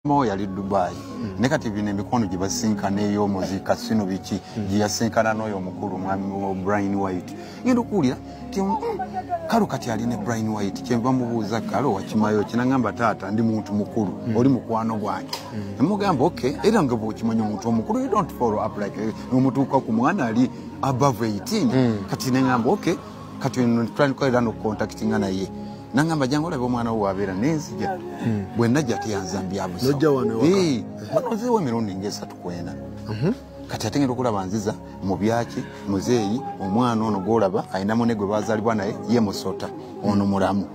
Mo yali Dubai. Ne kati bino emikono gye basinkana ey'omuzika sino biki gye yasinkana n'oyo omukulu omwami Brian White. Ngenda okuwulira ti Kalo kati ali ne Brian White, kyenva mubuuza Kalo wakimayo ki, nangamba taata ndi muntu mukulu, oli mukwano gwange. Nemugamba okay, era nga bw'okimanyi omuntu omukulu you don't follow up like n'omutuuka ku mwana ali above 18. Kati nengamba okay, kati tutandika era n'okucontactinga naye. Nangamba jangu olabe omwana wo wabeera nenzija. Bwe najja teyanzambya busa. Nojja wano ewaka. Wano nzizeewo emirundi ng'esatu ku ena. Kati ate ngenda okulaba nziza mu byaki muzeeyi omwana ono gw'olaba alina munne gwe baazaalibwa naye ye musota ono mulamu.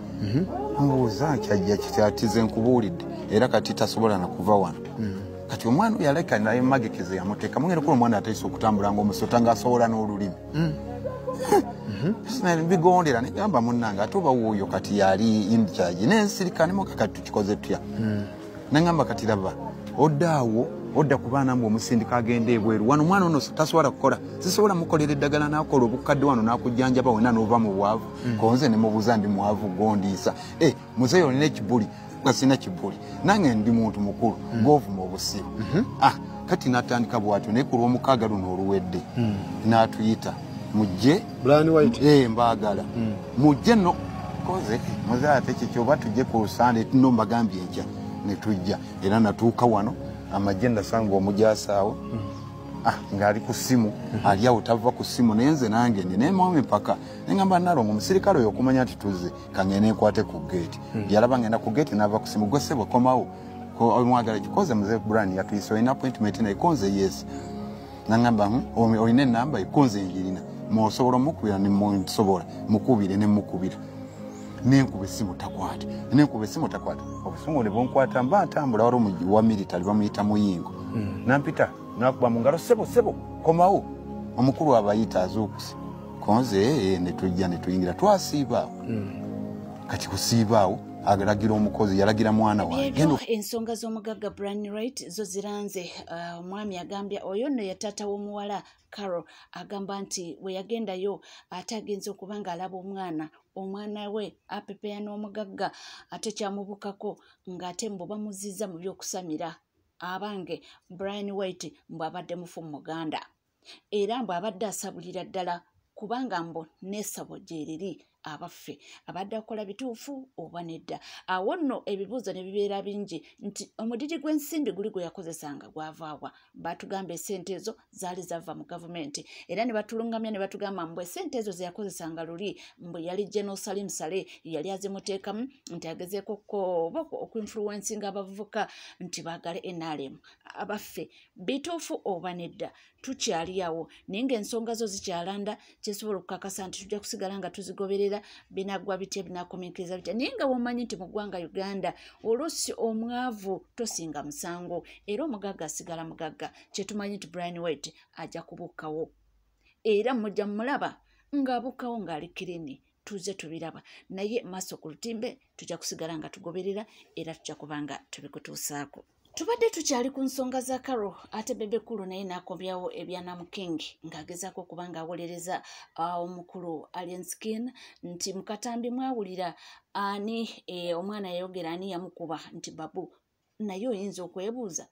Mbuuza kyajja kiti atize nkubuulidde era kati tasobola na kuva wano. Kati omwana oyo alabika naye magekeze yamuteeka mugenda okuba omwana atayise okutambula ng'omusota ng'asobola n'olulimi. Bigondera negamba munnange ate oba wuuyo kati yali in charge nensirika nemuka kati tukikoze tutya. Nangamba kati laba odda awo odda ku baana mbu omusindika agenda ebweru wano omwana ono tasobola kukola sisobola mukolera eddagala n'akola obukadde wano n'akujjanjaba wena n'ova mu bwavu. Konze ne mubuuza ndi mwavu gondiisa muzeeyi olina ekibuli nga sirina kibuli nange ndi muntu mukulu gw'ovuma obusiru. Kati n'atandika bw'atyo naye ku lw'omukaaga luno oluwedde n'atuyita mujje Brian White. Mbaagala mujje no koze muze ate kiki oba tujje ku Sunday no mbagambye enkya ne tujja era natuuka wano amajje ndasanga omujasaawo ng'ali ku ssimu ali awo tava ku ssimu naye nze nange ndi naye mwami mpaka ne ngamba Nalongo omusirikale oyo okumanya nti tuzze kangende nkwate ku gate. Yalaba ngenda ku gate n'ava ku ssimu gwe ssebo komawo omwagala kikoze muze Brian yatuyise olina appointment naye konze yes. Nangamba olina enamba ikonze njirina musobola mukubira ne musobola mukubire ne mukubira nenkuba essimu takwata nenkuba essimu takwata obusungu ne bunkwata mba ntambula wali wa military bamuyita Muyingo. Nampita nakuba mu ngalo ssebo ssebo komawo omukulu abayita azuukuse konze ne tujja ne tuyingira twasiibaawo. Kati kusiibaawo agalagira omukozi yalagira mwana wange. Ensonga z'omugagga Brian White zo ziranze. Omwami agambye oyo nno ye taata w'omuwala Carol agamba nti bwe yagendayo ate agenze okuba ng'alaba omwana we apepeya n'omugagga ate kyamubukako ng'ate mbu bamuzizza mu by'okusamira. Abange Brian White mbu abadde mufu mu Muganda era mbu abadde asabulira ddala kubanga mbu n'essabo gye riri abaffe abadde akola bituufu oba nedda. Awo nno ebibuuzo ne bibeera bingi nti omudidi gw'ensimbi guli gwe yakozesanga gwavaawa. Batugamba essente ezo zaali zava mu gavumenti era ne batulungamya ne batugamba mbu essente ezo ze yakozesanga luli mbu yali General Salim Saleh yali azimuteekamu nti agezeeko okuinfluencinga abavubuka nti baagale NRM. Abaffe bituufu oba nedda tukyali awo naye ng'ensonga zo zikyalanda kyesobola okukakasa nti tujja kusigala nga tuzigoberera binaggwa bitya binakomekereza bitya. Naye nga womanyi nti mu ggwanga Uganda oluusi omwavu tosinga musango era omugagga asigala mugagga. Kyetumanyi nti Brian White ajja kubukkawo era mujja mulaba ng'abukkawo ng'ali kirini tuze tubiraba naye maaso ku lutimbe tujja kusigala nga tugoberera era tujja kuba nga tubikutuusaako. Tubadde tukyali ku nsonga za Carol ate Bebe Cool naye n'akobyawo ebya Namuking ng'agezaako okuba ng'awolereza omukulu Alien Skin nti mu katambi mwawulira ani omwana yayogera ani yamukuba nti Babu. Naye oyinza okwebuuza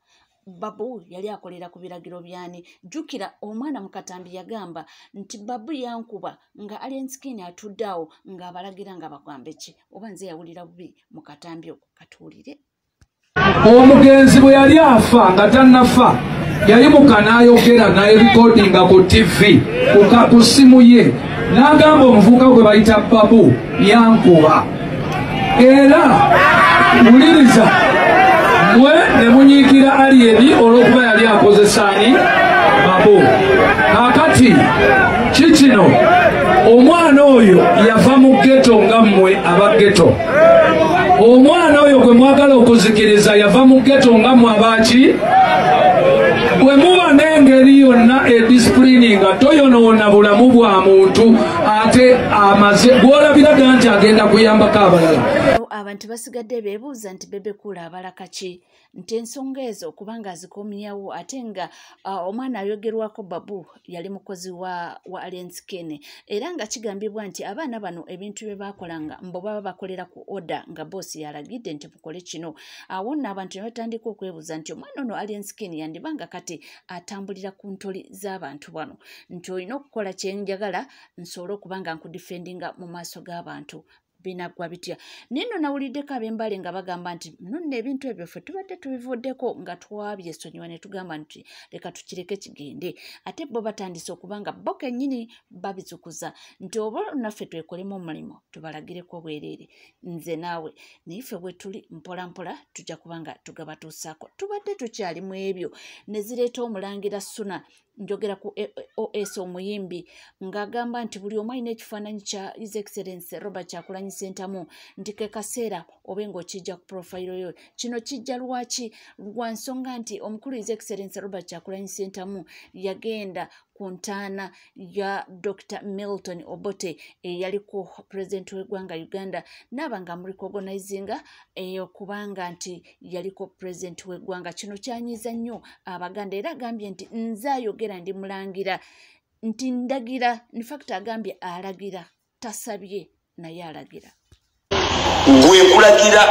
Babu yali akolera ku biragiro byani. Jjukira omwana mu katambi yagamba nti Babu yankuba nga Alien Skin atudde awo ng'abalagira nga bagambe ki oba nze yawulira bubi mu katambi okwo. Katuwulire. Omugenzi bwe yali afa nga tannafa yayimuka n'ayogera n'ayerekodinga ku TV ku ssimu ye n'agamba omuvubuka gwe bayita Babu yankuba. Era wuliriza mwe ne munyiikira Alien olw'okuba yali akozesa ani Babu. Kaakati kikino omwana oyo yava mu ghetto nga mmwe aba ghetto. Omwana oyo gwe mwagala okuzikiriza yava mu ghetto nga mmwe abaaki. Bwe muba n'engeri yonna edisipulini nga toyonoona bulamu bwa muntu ate amaze gw'olabira ddala nti agenda kuyambako abalala. Abantu basigadde beebuuza nti Bebe Cool abala kaki nti ensonga ezo kubanga azikomyawo, ate nga omwana ayogerwako Babu yali mukozi wa Alien Skin, era nga kigambibwa nti abaana bano ebintu bye bakolanga mbo baba bakolera ku order nga boss yalagidde nti mukole kino. Awo nno abantu ne batandika okwebuuza nti omwana ono Alien Skin yandibanga kati atambulira ku ntoli z'abantu bano, nti olina okukola kye njagala nsobole okuba nga nkudefendinga mu maaso g'abantu, binaggwa bitya. Naye nno nawuliddeko ab'Embale nga bagamba nti nno ebintu ebyo ffe tubadde tubivuddeko nga twabyesonyiwa ne tugamba nti leka tukireke kigende, ate bo batandise okuba nga bo kennyini babizukuza nti oba naffe twekolemu omulimu tubalagireko bwereere nze naawe, naye ffe bwe tuli mpola mpola tujja kuba nga tugabatuusaako. Tubadde tukyali mu ebyo ne zireeta omulangira Suna, njogera ku OS omuyimbi, ng'agamba nti buli omu alina ekifaananyi kya His Excellency Robert Kyagulanyi Ssentamu nti ke kaseera obe ng'okijja ku profile yo. Kino kijja lwaki? Lwa nsonga nti omukulu His Excellency Robert Kyagulanyi Ssentamu yagenda ku ntaana ya Dr. Milton Obote eyaliko president w'eggwanga Uganda, n'aba nga amurecognizinga okubanga nti yaliko president w'eggwanga. Kino kyanyiiza nnyo Abaganda, era agambye nti nze ayogera ndi mulangira nti ndagira, in fact agambye alagira, tasabye naye alagira. Gwe nkulagira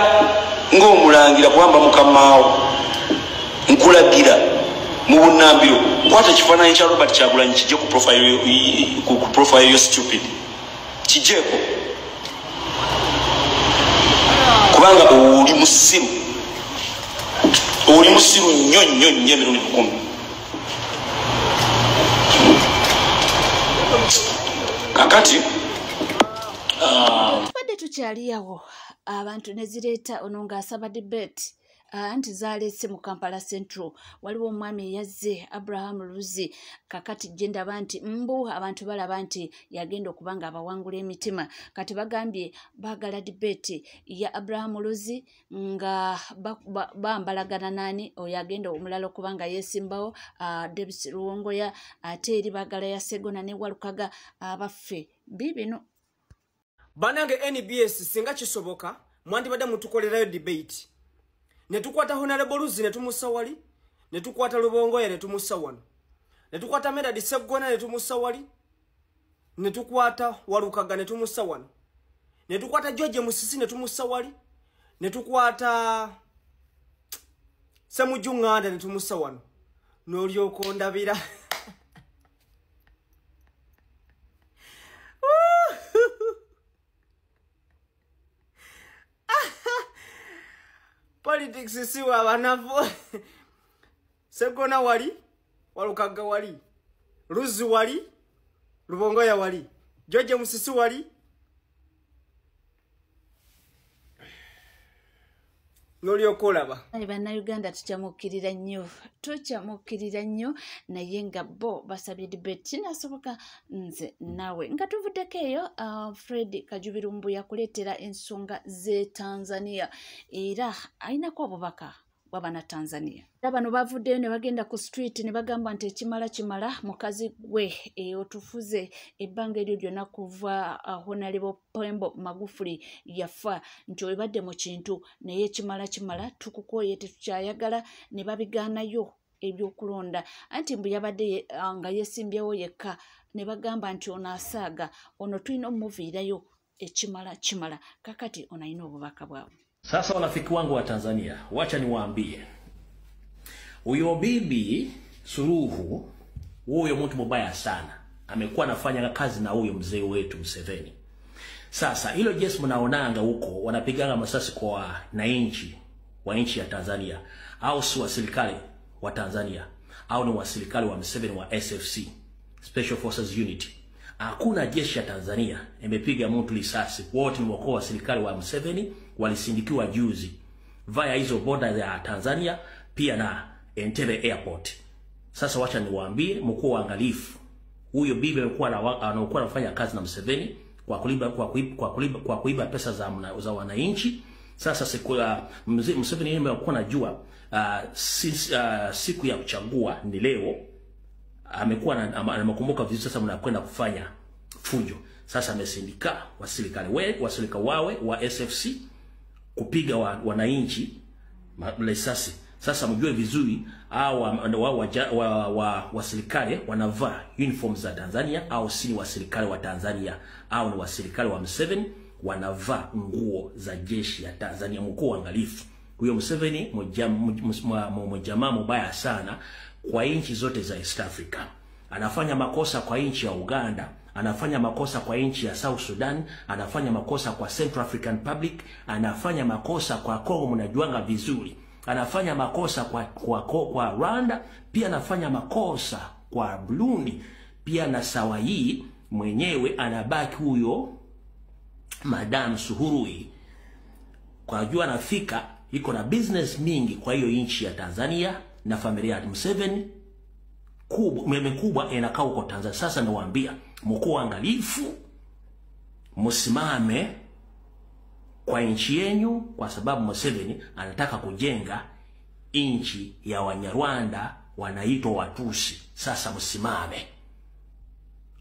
ng'omulangira kubamba mukamaawo, nkulagira mu bunnambiro kwata ekifaananyi kya Robert Kyagulanyi kijje ku profile yo stupid, kijjeeko kubanga oli musiru, oli musiru nnyo nnyo nnyo emirundi 10. Kakati tubadde tukyali awo abantu ne zireeta ono ng'asaba debate anti zaleese mu Kampala Central. Waliwo omwami eyazze Abraham Luzi, kakati gye ndaba nti mbu abantu balaba nti yagenda okuba nga abawangula emitima. Kati bagambye baagala debate ya Abraham Luzi nga bambalagana nani oyo agenda omulala okuba nga yeesimbawo Davis Luwongoya, ate eri baagala ya Segona ne Walukaga. Abaffe biibino. Banange NBS singa kisoboka mwandibadde mutukolerayo debate. Ne tukwata Honorable Luzi ne tumussa wali, ne tukwata Lubongoya ne tumussa wano, ne tukwata Medard Sseggona ne tumussa wali, ne tukwata Walukaga ne tumussa wano, ne tukwata George Musisi ne tumussa wali, ne tukwata Ssemujju Nganda ne tumussa wano. N'olyoka ondabira. Politics si wa banafu. Sseggona wali, Walukaga wali, Luzi wali, Lubongoya wali, George Musisi wali. Nolyoka olaba. Bannayuganda tukyamukkirira nnyo, tukyamukkirira nnyo, naye nga bo basabye debate kinasoboka nze naawe. Nga tuvuddeko eyo, Fred Kajubirumbu yakuleetera ensonga z'e Tanzania, era alinako obubaka bw'abana Tanzania. Era bano bavuddeyo ne bagenda ku street ne bagamba nti ekimala kimala, mukazi gwe otufuze ebbanga eryo lyonna kuva Honorable Pombe Magufuli yafa, nti obadde mu kintu naye ekimala kimala tukukooye tetukyayagala, ne babigaanayo ebyokulonda. Anti mbu yabadde nga yeesimbyewo yekka, ne bagamba nti ono asaaga, ono tulina omuviirayo ekimala kimala. Kakati ono alina obubaka bwabwe. Sasa wanafiki wangu wa Tanzania, wacha niwaambie. Huyo bibi Suluhu, huyo mtu mubaya sana. Amekuwa anafanya kazi na huyo mzee wetu Museveni. Sasa hilo jeshi mnaonanga huko wanapiganga masasi kwa wananchi wa nchi ya Tanzania, au si wa serikali wa Tanzania, au ni wa serikali wa Museveni wa SFC, Special Forces Unit. Hakuna jeshi ya Tanzania imepiga mtu risasi. Wote ni wakuu wa serikali wa Museveni, walisindikiwa juzi via hizo border ya Tanzania pia na Entebbe Airport. Sasa wacha niwaambie, mkuu waangalifu. Huyo bibi alikuwa anakuwa anafanya kazi na Museveni kwa kuiba pesa za wananchi. Sasa siku ya Museveni yeye amekuwa anajua siku ya kuchagua ni leo. Amekuwa amekumbuka vizuri. Sasa mnakwenda kufanya fujo. Sasa amesindika wasilikali wasilika wawe wa SFC kupiga wananchi risasi. Sasa mjue vizuri hao wa serikali wanavaa uniform za Tanzania au si wa serikali wa Tanzania au ni wa serikali wa Museveni, wanavaa nguo za jeshi ya Tanzania. Mkuu uangalifu, huyo Museveni mjamaa mubaya sana kwa nchi zote za East Africa. Anafanya makosa kwa nchi ya Uganda, anafanya makosa kwa nchi ya South Sudan, anafanya makosa kwa Central African Republic, anafanya makosa kwa Congo, mnajuanga vizuri. Anafanya makosa kwa Rwanda, pia anafanya makosa kwa Burundi, pia na sawa hii mwenyewe anabaki huyo Madam Suhurui. Kwa jua anafika iko na business mingi kwa hiyo nchi ya Tanzania na familia ya Museveni kubwa kubwa inakaa huko Tanzania. Sasa nawaambia mkuu angalifu, msimame kwa nchi yenu, kwa sababu Museveni anataka kujenga nchi ya Wanyarwanda wanaitwa Watusi. Sasa msimame.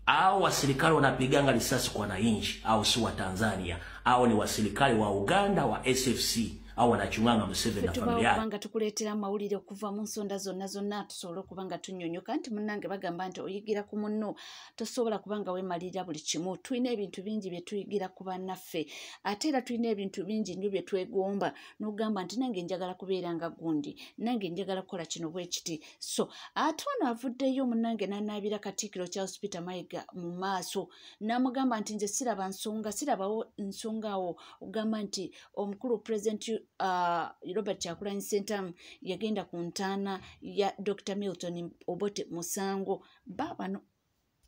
Au wasirikali wanapiganga risasi kwa wananchi, au si wa Tanzania, au ni wasirikali wa Uganda wa SFC, au wanachunganga Museveni na familia yake. Kubanga tukuleetera amawulire okuva mu nsonda zonna zonna, tusobole okuba nga tunnyonnyoka nti munnange bagamba nti oyigira ku munno, tosobola kubanga weemalirira buli kimu. Tulina ebintu bingi bye tuyigira ku bannaffe, ate era tulina ebintu bingi nnyo bye twegomba n'ogamba nti nange njagala kubeera nga gundi, nange njagala kukola kino bwe kiti. So ate ono avuddeyo munnange n'anaabira Katikkiro Charles Peter Mayiga mu maaso n'amugamba nti nze siraba nsonga, sirabawo nsonga awo ogamba nti omukulu President Robert Kyagulanyi Ssentamu yagenda ku ntaana ya Dr. Milton Obote Musango. Baabano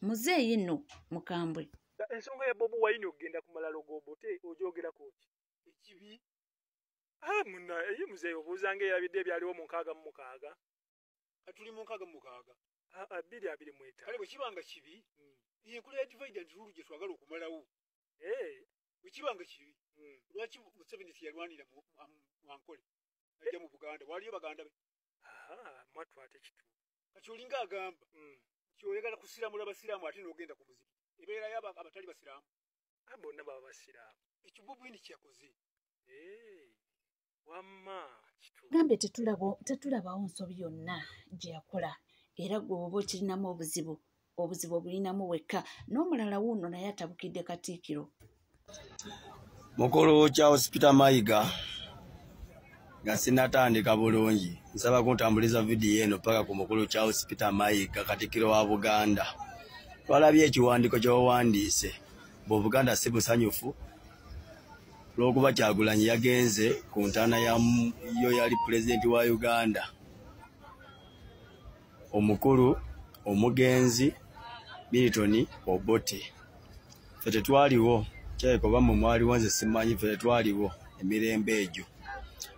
muzeeyi nno mukambwe. Ensonga ya Bobi Wine okugenda ku malalo g'Obote ogyogerako ki? Ekibi? Ah, munna, ye muzeeyi obuuza nga eyabidde ebyaliwo mu 66. Tuli mu 66. Ah, 2025. Kale bwe kibanga kibi, enkola ya divide and rule gye twagala okumalawo. Bwe kibanga kibi, lwaki Museveni teyalwanira mu Ankole? Ajja mu Buganda, waliyo baganda be. Aha, mwattu ate kituufu. Kati olinga agamba nti oyagala kusiramula basiraamu ate n'ogenda ku muziki. Ebeerayo abatali basiraamu. Ah, bonna baba basiraamu. Ekyo Bobi Wine kye yakoze. Wamma kituufu. Gambye tetulabawo nsobi yonna gye yakola, era gwe oba okirinamu obuzibu, obuzibu obulinamu wekka. N'omulala wuuno naye atabukidde Katikkiro. Mukulu Charles Peter Mayiga, nga sinnatandika bulungi, nsaba kuntambuliza vidiyo eno paka ku mukulu Charles Peter Mayiga, Katikkiro wa Buganda. Twalabye ekiwandiiko ky'owandiise bw'Obuganda si busanyufu olw'okuba Kyagulanyi yagenze ku ntaana yo yali pulezidenti wa Uganda, omukulu omugenzi Milton Obote. Ffe tetwaliwo, kirabika oba mmwe mwaliwo, nze simanyi. Ffe tetwaliwo emirembe egyo,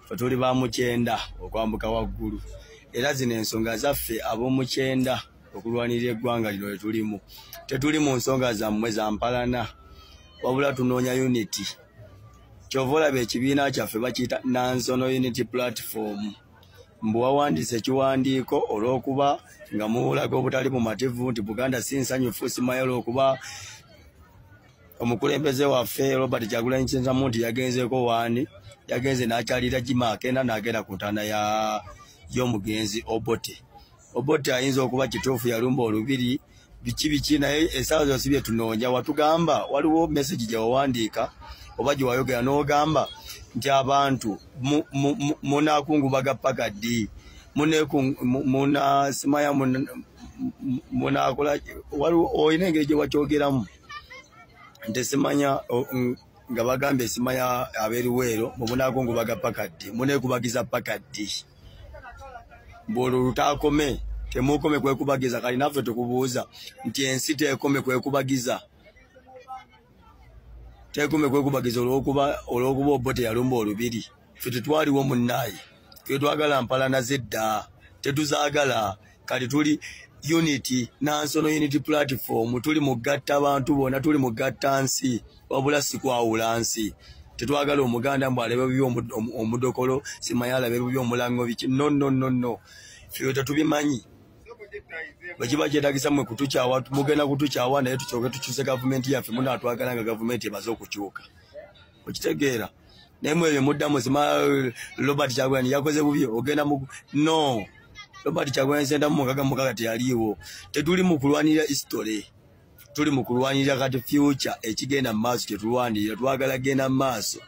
ffe tuli ba mukyenda okwambuka waggulu, era zino ensonga zaffe ab'omukyenda okulwanirira eggwanga lino lye tulimu. Tetuli mu nsonga zammwe za mpalana, wabula tunoonya unity. Kyova olaba ekibiina kyaffe bakiyita National Unity Platform. Mbu wawandiise ekiwandiiko olw'okuba nga mulaga obutali bumativu nti Buganda si nsanyufu, simanyi olw'okuba omukulembeze waffe Robert Kyagulanyi Ssentamu nti yagenzeeko waani, yagenze n'akyalira Jimakena n'agenda ku ntaana y'omugenzi Obote. Obote ayinza okuba kituufu yalumba olubiri biki biki, naye essaawa zino si bye tunoonya. Watugamba waliwo message gye wawandiika oba gye wayogera n'ogamba nti abantu munaakungubaga paka ddi, munasimaya munaakola, waliwo olina engeri gye wakyogeramu nti simanya nga bagambye simanya ab'eruweero mumunaakungubaga paka ddi, muneekubagiza paka ddi, bw'olwo lutaakome temukome kwekubagiza. Kali naffe tukubuuza nti ensi tekome kwekubagiza, tekome kwekubagiza olw'okuba Obote yalumba olubiri? Ffe tetwaliwo munnaaye, ffe twagala mpalana zedda tetuzaagala. Kati tuli unity, National Unity Platform, tuli mugatta abantu bonna, tuli mugatta nsi, wabula si kwawula nsi. Tetwagala Omuganda mbu alabe bubi omudokolo, simanyi alabe bubi omulango biki. No, no, no, no, ffe tetubimanyi. Bwe kiba kyetagisa mmwe kutukyawa, mugenda kutukyawa, naye tusooke tukyuse gavumenti yaffe. Munaatwagala nga gavumenti emaze okukyuka, okitegeera? Naye mwe muddamu sima Robert Kyagulanyi yakoze bubi ogenda mu no. Robert Kyagulanyi Ssentamu 66 teyaliiwo. Tetuli mu kulwanirira history. Tuli mu kulwanirira kati future ekigenda mu maaso kye tulwanirira, twagala genda mu maaso.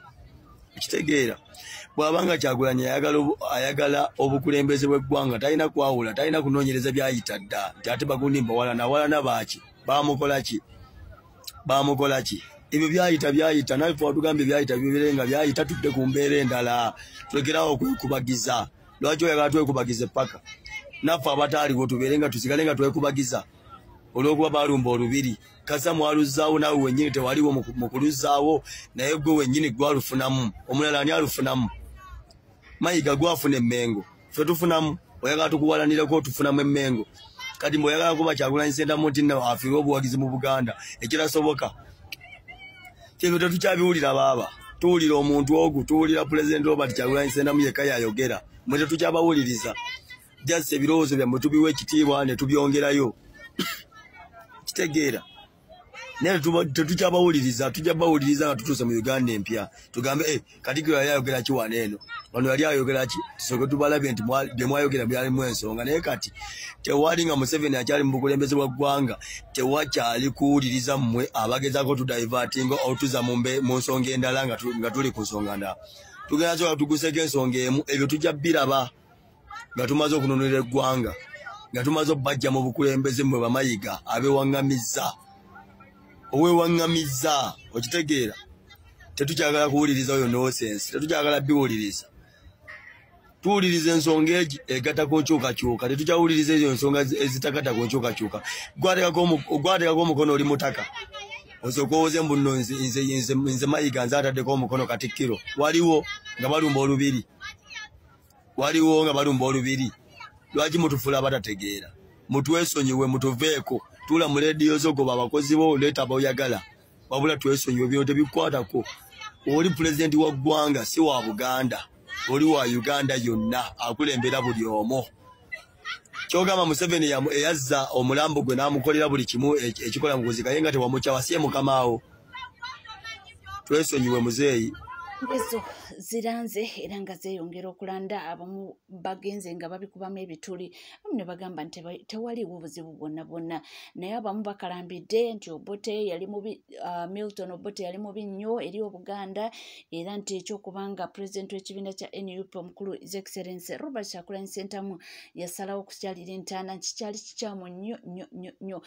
Ekitegeera. Bw'abanga Kyagulanyi ayagala obukulembeze bw'eggwanga talina kwawula, talina kunoonyereza byayita dda nti ate bagundi mbawalana walana baaki baamukola ki baamukola ki. Ebyo byayita byayita, naye ffe watugambye byayita bibeere nga byayita, tudde ku mbeera endala tulekerawo okwekubagiza. Lwaki oyagala twekubagize paka naffe abataaliwo tubeere nga tusigale nga twekubagiza olw'okuba baalumba olubiri? Kasa mwaluzzaawo naawe wennyini tewaliwo mu kuluzzaawo, naye gwe wennyini gwalufunamu. Omulala ani alufunamu? Mayiga gwafuna emmengo, ffe tufunamu. Oyagala tukuwalanireko tufunamu emmengo. Kati mbw'oyagala kuba Kyagulanyi Ssentamu nti nno afiirwe obuwagizi mu Buganda, ekirasoboka. Ebyo tetukyabiwulira baaba. Tuwulira omuntu ogu, tuwulira Pulezidenti Robert Kyagulanyi Ssentamu yekka yayogera. Mwe tetukyabawuliriza. Just ebirowoozo byammwe tubiwa ekitiibwa ne tubyongerayo. Kitegeera. Naye tetukyabawuliriza, tujja bawuliriza nga tutuuse mu Uganda empya. Tugambe Katikkiro yali ayogera ki wano eno? Wano yali ayogera ki? Tusooke tubalabe nti bye mwayogera byalimu ensonga. Naye kati tewali nga Museveni akyali mu bukulembeze bwa ggwanga, tewakyali kuwuliriza mmwe abagezaako tudivertinga otuza mu nsonga endala nga tuli ku nsonga ndala. Tugenda soka tuguseko ensonga emu, ebyo tujja biraba nga tumaze okununulira eggwanga, nga tumaze obbajja mu bukulembeze mmwe bamayiga abeewaŋŋamizza. Owewaŋŋamizza, okitegeera. Tetukyagala kuwuliriza oyo nonsense, tetukyagala biwuliriza. Tuwuliriza ensonga egi egatta ku nkyukakyuka, tetukyawuliriza ezo ensonga ezitakata ku nkyukakyuka. Gwateekako omukono oli mutaka, osooka owoze mbu nno nze Mayiga nze ataddeko omukono Katikkiro. Waliwo nga balumba olubiri, waliwo nga balumba olubiri. Lwaki mutufuula abatategeera? Mutwesonyiwe, mutuveeko. Tuula mu leediyo zo, goba abakozi bo, leeta aboyagala, wabula twesonyiwe bino tebikwatako. Oli pulezidenti wa ggwanga, si wa Buganda, oli wa Uganda yonna, akulembera buli omu. Kyogamba Museveni eyazza omulambo gwe n'amukolera buli kimu ekikola mu kuzika, ye nga tewamukyawa, si ye mukamaawo. Twesonyiwe muzeeyi. Ezo ziranze era nga zeeyongera okulanda, abamu bagenze nga babikubamu ebituli, abamu ne bagamba nti tewaliiwo buzibu bwonna bwonna, naye abamu bakalambidde nti Obote yali mubi, Milton Obote yali mubi nnyo eri Obuganda, era nti ekyokubanga pulezidenti w'ekibiina kya NUP omukulu His Excellency Robert Kyagulanyi Ssentamu yasalawo okukyalira entaana nti kyali kikyamu nnyo nnyo nnyo nnyo.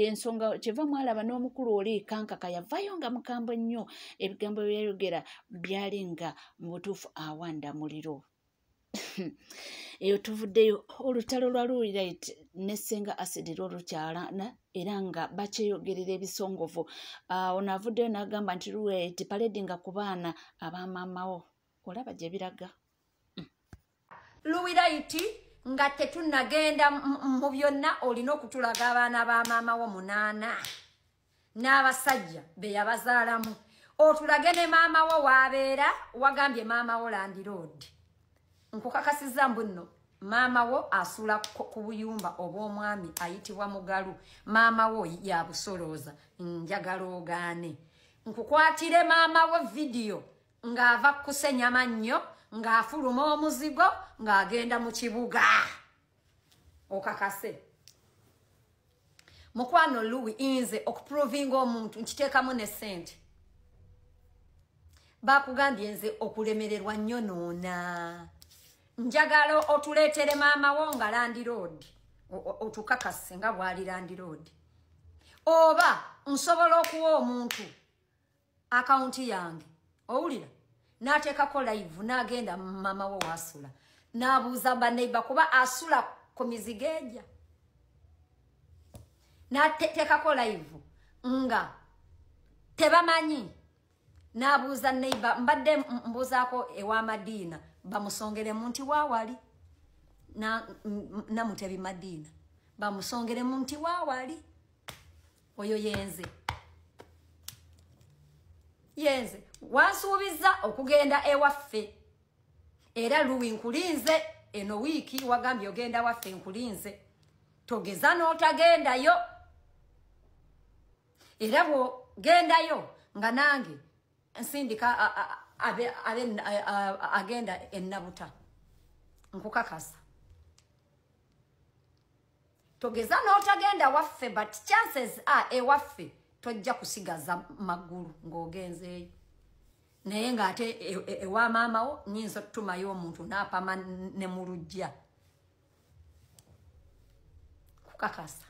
Ensonga kyeva mwalaba n'omukulu oli Kankaka yavaayo nga mukambwe nnyo, ebigambo bye yayogera byali nga mu butuufu awanda muliro. Eyo tuvuddeyo olutalo lwa Luwilight ne Ssenga Acid lwolukyalana era nga bakyeyogerera ebisongovu. Ono avuddeyo n'agamba nti Luwilight paledi nga ku baana abamaamawo, olaba gye biraga. Luwilight nga tetunnagenda mu byonna olina okutulaga abaana ba maamawo 8 n'abasajja be yabazaalamu. Otulage ne maama wo waabeera, wagambye maama wo landiroodi. Nkukakasizza mbu nno maama wo asula ku buyumba obw'omwami ayitibwa Mugalu. Maama wo yabusolooza, njagala ogaane. Nkukwatire maama wo vidiyo ng'ava kusenya mannyo, ng'afuluma omuzigo, ng'agenda mu kibuga. Okakase. Mukwano Louis inze okuprovinga omuntu nkiteekamu ne ssente. Bakugambye nze okulemererwa nnyo noona. Njagala otuleetere maama wo nga landiroodi, otukakase nga bw'ali landiroodi. Oba nsobola okuwa omuntu akawunti yange, owulira, n'ateekako live n'agenda maama wo w'asula, n'abuuza banneiba kuba asula ku mizigo egya. N'ateekako live nga tebamanyi, n'abuuza neiba, mbadde mbuuzaako ewa Madiina bamusongeremu nti waawali, Namutebi Madiina bamusongeremu nti waawali. Oyo yenze. Yenze wansuubiza okugenda ewaffe, era Luwi nkulinze eno wiiki, wagambye ogenda waffe, nkulinze. Togeza n'otagendayo, era bw'ogendayo nga nange nsindika agenda enabuta. Nkukakasa. Togeza n'otagenda waffe, but chances are ewaffe tojja kusigaza magulu ng'ogenzeeyo. Naye ng'ate ewa maama wo nnyinza otutumayo omuntu n'apama ne mu luggya. Kukakasa.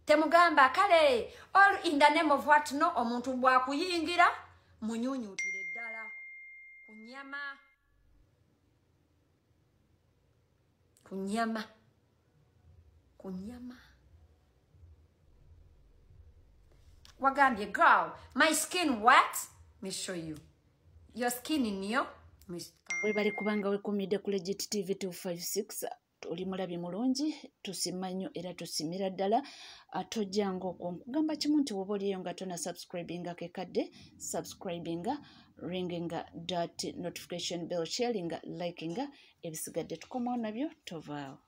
Temugamba kale all in the name of what? No, omuntu bw'akuyingira munyunyutire ddala ku nnyama. Ku nnyama. Ku nnyama. Wagambye girl, my skin what? Let me show you. Your skin in your webale kubanga wekumidde ku Legit TV 256. Oli mulabi mulungi, tusiima nnyo era tusimira ddala. Tojjanga okwo nkugamba kimu nti woba oliyo nga tona subscribinga kekadde, subscribinga, ringinga that notification bell, sharinga, likinga, ebisigadde tukomawo nabyo, tovaawo.